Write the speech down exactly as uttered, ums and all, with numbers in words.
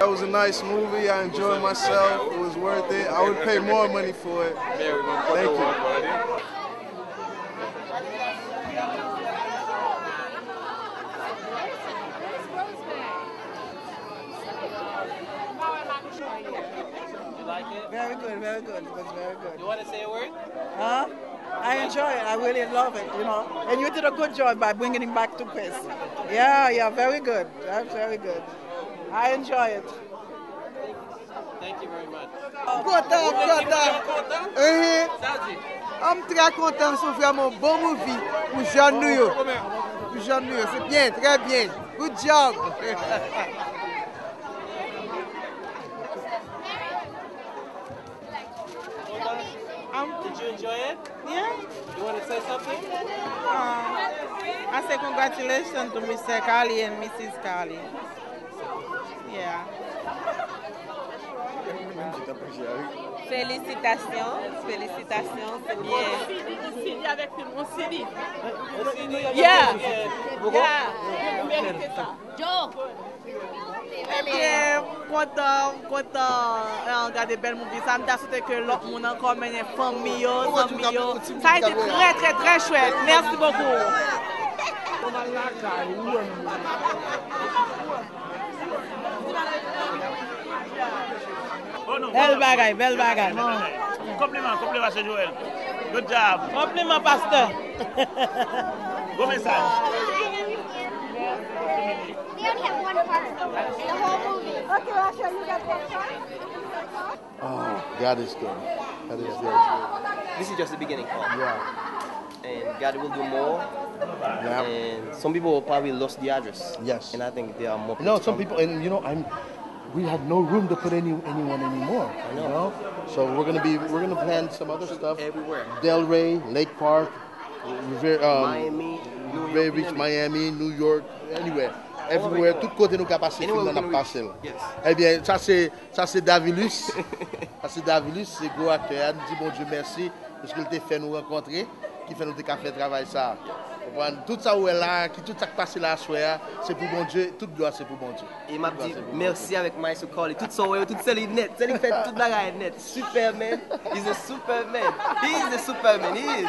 That was a nice movie. I enjoyed myself. It was worth it. I would pay more money for it. Thank you. You like it? Very good, very good. It was very good. You want to say a word? Huh? I enjoy it. I really love it, you know. And you did a good job by bringing him back to Quest. Yeah, yeah, very good. That's very good. I enjoy it. Thank you very much. Kontan, m kontan. Ehe. M trè kontan, se vrèman yon bon movie pou jèn nou yo. Pou jèn nou yo, se byen, trè byen. Good job. Did you enjoy it? Yeah. You want to say something? Uh, I say congratulations to Mister Kali and Missus Kali. Yeah. Felisitasyon, felisitasyon, se byen. On C D, on C D avec film, on C D. On C D? Yeah. Yeah. Yeah. Vous méritez ça. Joe! Ebyen, m kontan, m kontan eh, gade bèl movie sa. M ta swete ke lòt moun ankò mennen fanmi yo, zanmi yo. Ça a été très, très, très chouette. Merci beaucoup. Bèl bagay, bèl bagay. Konpliman, konpliman, se Joel. Good job. Konpliman, pastè. Bon mesaj. They only have one part. The whole movie. Okay, Rachel, you got one part? Oh, God is good. God is good. This is just the beginning. Yeah. And God will do more. Yeah. And some people probably lost the address. Yes. And I think there are more No, people some coming. People, and you know, I'm. We had no room to put any anyone anymore. You know, so we're gonna be we're gonna plan some other stuff. Everywhere. Delray, Lake Park, Revere, um, Miami, New Revere York, Beach, you name it. Miami, New York, anywhere. All over Everywhere, the tout kote nou ka pase Anywhere film we nan can n ap reach. Pase l. Yes. Ebyen, sa se sa se Davilus. Sa se Davilus, se gwo aktè a. Nou di Bondye mèsi paske l te fè nou rankontre, ki fè nou te ka fè travay sa. Konprann? Tout sa ou wè la, ki tout sa k pase la aswè a, se pou Bondye, tout glwa se pou Bondye. E m ap di mèsi avèk Maestro Carly. Tout sa w wè yo, tout se li nèt. Se li k fè tout bagay nèt. Superman is a superman. He is a superman. He is.